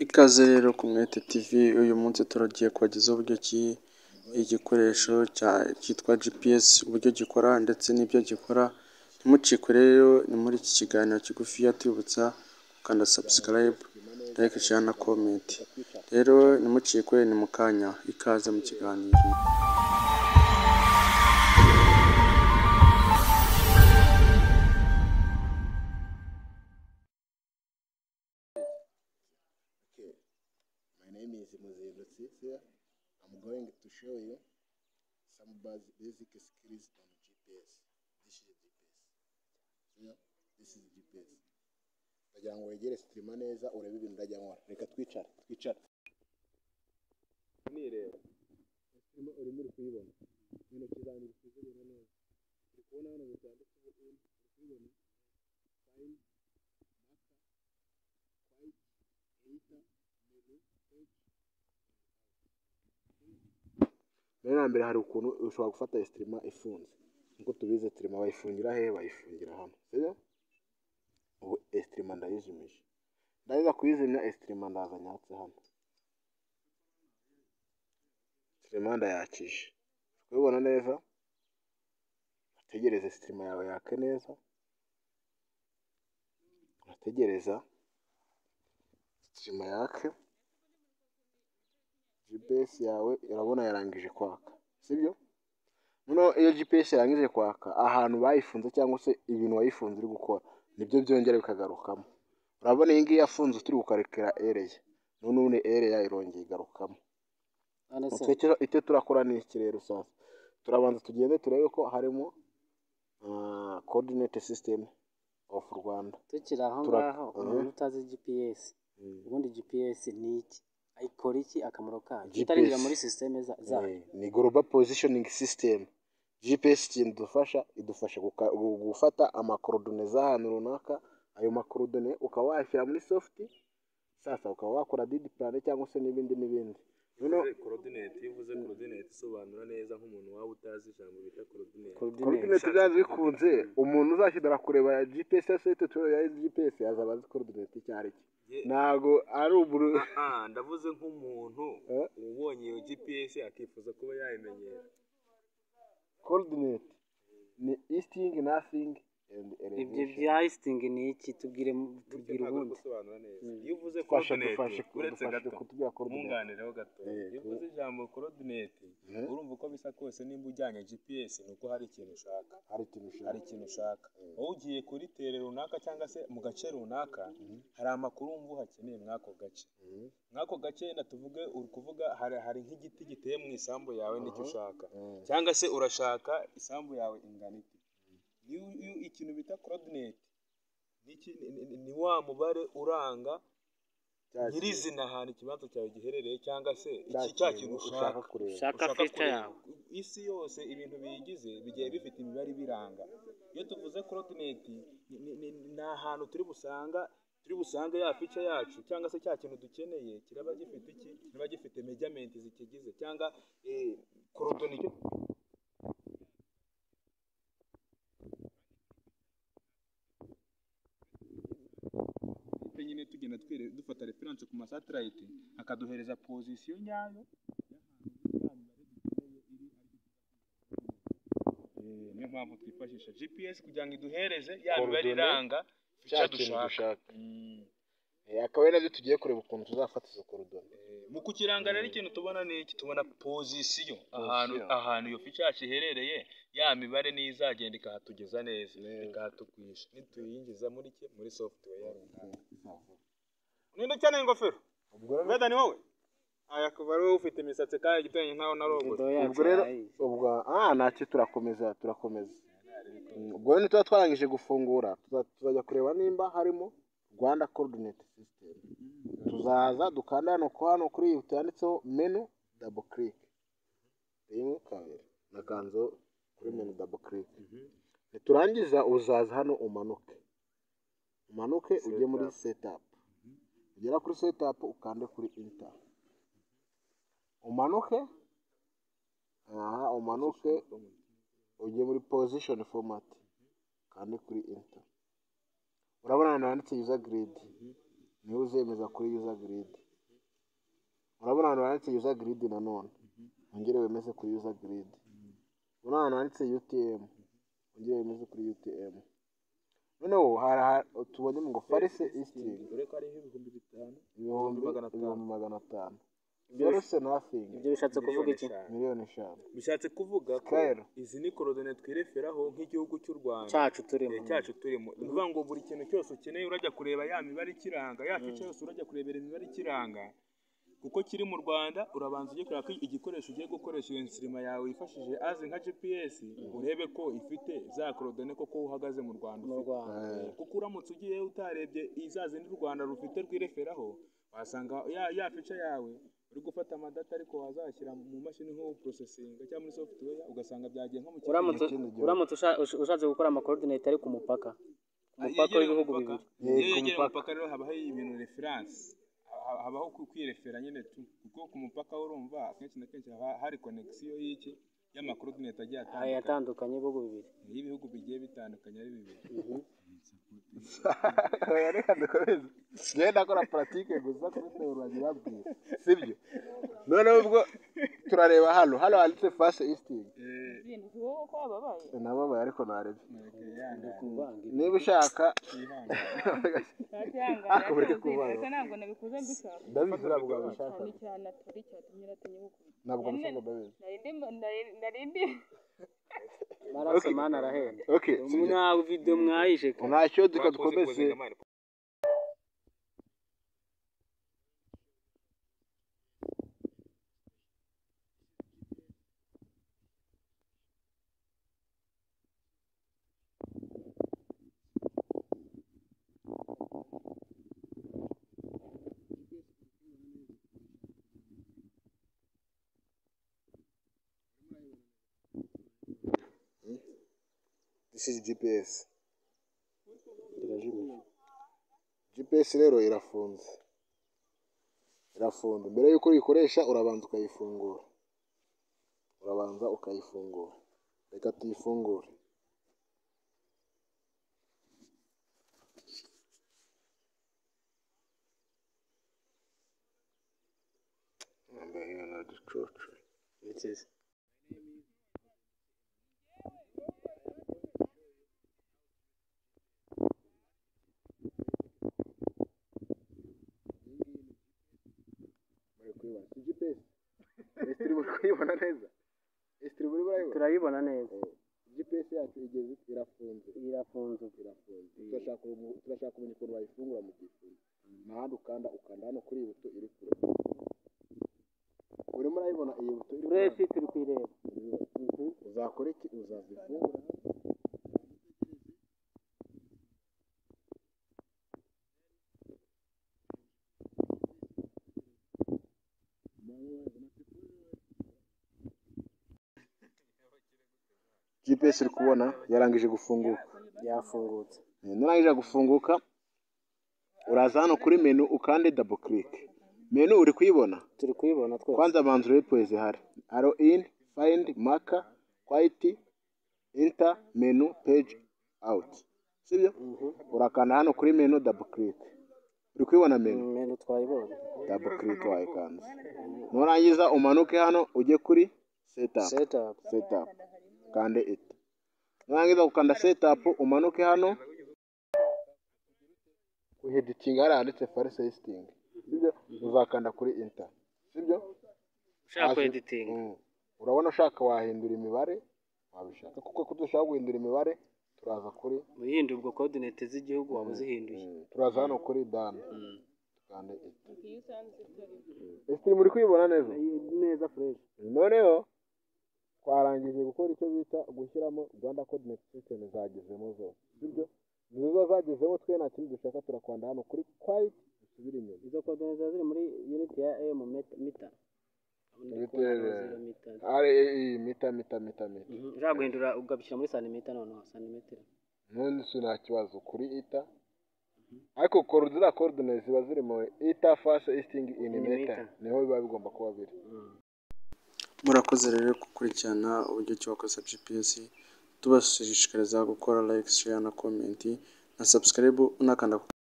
Ikaze rero ku Mwete TV, uyu munsi turagiye kubagezaho uburyo ki igikoresho cyitwa GPS uburyo gikora ndetse n'ibyo gikora. Ntimucikwe rero ni muri iki kiganiro kigufiya, tubibutsa gukanda subscribe, like, share na comment. Rero ntimucikwe, ni mu kanya. Ikaze mu kiganiro. Okay, my name is Muzindutsi here. I'm going to show you some basic skills on GPS. This is GPS. Yeah, this is GPS. Ndagira ngo wegere instrument neza, urebe ibintu ndajya nkora. Reka twicare, twicare. Nireba. Instrument urimo uri kuyibona. Intoki zanjye uri kuzibona neza. Uri kubona hano bitanditseho in, uri kubibona? Time, marker, quiet, enter, menu, page. Mbere na mbere hari ukuntu ushobora gufata instrument ifunze. Nkuko tubizi, instrument bayifungira hehe? Bayifungira hano, sibyo? Ubu instrument ndayizimije. Ndaza kuyizimya instrument, ndaza nyatse hano. Instrument ndayakije. Kubibona neza, utegereze instrument yawe yake neza. Urategereza instrument yake. GPS yawe urabona yarangije kwaka, sibyo? Noneho iyo GPS yarangije kwaka, ahantu bayifunze cyangwa se ibintu wayifunze uri gukora nibyo byongera bikagarukamo. Urabona iyi ngiyi yafunze turi gukarekera area, none ubu ni area irongeye igarukamo. None se Icyo turakora ni iki rero? Sasa turabanza tugende turebe ko harimo coordinate system of Rwanda. Tukiri aho ngaho, umuntu utazi GPS, ubundi GPS ni iki? Ikora iki? Akamaro kayo GPS. Tutarinjira muri système zayo. Ni global positioning system. GPS ikintu idufasha, idufasha gufata ama coordonnées z'ahantu runaka. Ayo ma coordonnées ukaba wayashyira muri soft, sasa ukaba wakora did plan cyangwa se n'ibindi n'ibindi. Noneho Coordinate, iyo uvuze coordinate isobanura neza nk'umuntu waba utazi ijambo bita coordinate. Coordinate, byanze bikunze umuntu uzakenera kureba ya GPS ya site tutorial ya GPS yazaba azi coordinate icyo ari cyo. Ntago ari uburu. Ah, ndavuze nk'umuntu ubonye iyo GPS akifuza kuba yayimenyera. Coordinate ni easting, nothing and Ibyo elevation. bya easting ni iki? Tubwire, tubwire. Ntabwo uri Ubundi gusobanura neza. Iyo uvuze Dufashe, coordinate, dufashe, uretse dufashe gato, kutubwira coordinate. nkunganireho gato. Iyo uvuze ijambo coordinate, urumva uko bisa kose nimba ujyanye GPS ni uko hari ikintu ushaka. Hari ikintu ushaka. Hari ikintu ushaka. Wowe ugiye kuri terrain runaka cyangwa se mu gace runaka, hari amakuru wumva uhakeneye mw'ako gace. Mw'ako gace wenda tuvuge uri kuvuga hari nk'igiti giteye mu isambu yawe, nicyo ushaka. Cyangwa se urashaka isambu yawe ingana ite. Iyo ikintu bita coordinate ni wa mubare uranga Cya kintu. nyirizina ahantu ikibanza cyawe giherereye cyangwa se Cya iki cya kintu kintu ushaka. Ushaka kureba. Ushaka Ushaka feature kureba. yawe. Isi yose ibintu biyigize bigiye bifite imibare ibiranga. Iyo tuvuze coordinate ni ahantu turi busange ya feature yacu cyangwa se cya kintu dukeneye kiraba gifite iki, kiraba gifite measurement zikigize cyangwa coordinate. Nyine tugenda dufata reference ku ma satellite akaduhereza position nyayo y'ahantu ya mibare dukeneye iri. Niyo mpamvu twifashisha GPS kugira ngo iduhereze ya mibare Coordonnées, iranga cya feature kintu dushaka. dushaka. Akaba ari nabyo tugiye kureba, ukuntu tuzafata izo coordonnées. Mu kukiranga rero, ikintu tubona ni iki? Tubona position, ahantu Position. ahantu iyo feature yacu iherereye. Ya mibare niyo izagenda ikahatugeza neza, Neza. ikahatugwisha nituyinjiza muri ki, muri software runaka. Ninde ukeneye ingofero? Ubwo rero Weda, ni wowe? Aya, kuva ari wowe ufite imisatsi kandi igitenge nkaho narogoshe. Video yacu Ubwo rero yayize. ubwo ntacyo, turakomeza, turakomeza. Ubwo rero nituba twarangije gufungura, tuzajya kureba nimba harimo Rwanda coordinate system. Tuzaza dukanda hano ko hano kuri iyi yanditseho menu, double click rimwe, kabiri, nakanzeho kuri menu, double click. Niturangiza uzaza hano umanuke, umanuke ujye muri setup. Ugera kuri setup ukande kuri enter, umanuke aha, umanuke ujye muri position format, ukande kuri enter. Urabona ahantu handitse user grid. Niho uzemeza kuri use grid. Urabona ahantu handitse use grid, nanone wongere wemeze kuri use grid. Urabona ahantu handitse UTM, wongere wemeze kuri UTM. Noneho hari tubonye ngo false easting. Dore ko hariho 5000. Ibihumbi 500,000. 500,000. False nothing. Ibyo bishatse kuvuga iki? 5,000,000. 5,000,000. Bishatse kuvuga ko Scale. izi ni coordonnées twireferaho nk'igihugu cy'u Rwanda cyacu turimo. Cyacu turimo. Ni ukuvuga ngo buri kintu cyose ukeneye urajya kureba ya mibare ikiranga, ya feature yose urajya kurebera imibare ikiranga, kuko kiri mu Rwanda. Urabanza ujye kureba ko igikoresho ugiye gukoresha, iyo instrument yawe wifashishije azi nka GPS, urebe ko ifite za coordonnées koko uhagaze mu Rwanda Mu ufite. Rwanda. Kuko uramutse ugiye utarebye za zindi u Rwanda rufite rwireferaho, wasanga ya feature yawe uri gufata amadata, ariko wazashyira mu mashini nko processing cyangwa muri software, ugasanga byagiye nko mu kindi Uramutse kindi gihugu. Uramutse ushatse gukora amacoordinate ari ku mupaka, ku mupaka Yegereye w'ibihugu umupaka. bibiri. Iyo Ku yegereye mupaka. umupaka rero habaho ibintu reference, habaho kwirefera nyine tu, kuko ku mupaka urumva akenshi na kenshi haba hari connection y'iki, y'amacoordinate agiye Aya atandukanye atandukanye y'ibihugu bibiri. Y'ibihugu bigiye bitandukanye ari bibiri. Oya, reka dukomeze. Njyewe ndakora pratique gusa kuri tebura babwira, sibyo? Noneho ubwo turareba hano handitse false easting. Ibintu wowe ko wababaye. Nababaye, ariko narebye. Kuvanga ibi. Niba ushaka Ntabyihangana. Ariko mureke kuvanga. Ese ntabwo nabikoze mbishaka? Ndabizi, ntabwo wabishaka. Cyane cyane atari cyatumye natinye gukubita. Ntabwo mbishaka, ndabizi. Nari ndi Maraso mana arahenda. Okay, sibyo. Ntabwo video mwayishe kare. Ntacyo, reka dukomeze. This is GPS. Irajimije. GPS rero irafunze, irafunze. Mbere y'uko uyikoresha urabanza ukayifungura, urabanza ukayifungura. Reka tuyifungure. Yambaye na gicucu. Biteze. Muri kuyibona si GPS? Ese muri kuyibona neza? Ese muri murayibona? Turayibona neza. GPS yacu igeze irafunze. Irafunze. Irafunze. Turashaka kumenya ukuntu bayifungura. Mu gihe ifunze, nta handi ukanda, ukanda hano kuri iyi buto iri kure. Urimo urayibona iyi buto iri kure? Fresh, turi kuyireba. Uzakora iki? Uzazifungura. GPS uri kubona yarangije gufunguka. Yafungutse. Nurangije gufunguka, uraza hano kuri menu ukande double click. Menu uri kuyibona? Turi kuyibona twese. Kwanza banza urebe poe zihari: arrow in, find, marker, quit, enter, menu, page out, sibyo? Urakanda hano kuri menu double click. Uri kuyibona menu? Menu twayibonye. Double click wayikanze, nurangiza umanuke hano ujye kuri setup. Setup. Setup kande enter. Nurangiza gukanda setup, umanuke hano ku editing, hariya handitse false easting, sibyo? Uzakanda kuri enter, sibyo? Ushaka editing. Urabona ushaka wahindura imibare, wabishaka. Kuko dushaka guhindura imibare, turaza kuri Uhinduye ubwo coordinate z'igihugu waba uzihinduye. Turaza hano kuri done, tukande enter. Iyo usanze itari Ese muri kuyibona neza? Neza, fresh. Noneho twarangije gukora icyo bita gushyiramo Rwanda coordinate system, zagezemo zose, sibyo? Ziba zagezemo, twe nta kindi dushaka, turakwanda hano kuri quit, dusubire inyuma. Izo coordinate ziba ziri muri unit ya m mita. Bitewe. Ari iyi mita mita mita mita. Ushaka guhindura ukabishyira muri santimetero, noneho santimetero. None si nta kibazo kuri ita, ariko ziriya coordinates ziba ziri muri ita false easting in In meter. meter. Niho biba bigomba kuba biri. Murakoze rero gukurikirana uburyo ki wakoresha GPS. Tubashishikariza gukora like, share na comment na subscribe, unakanda ku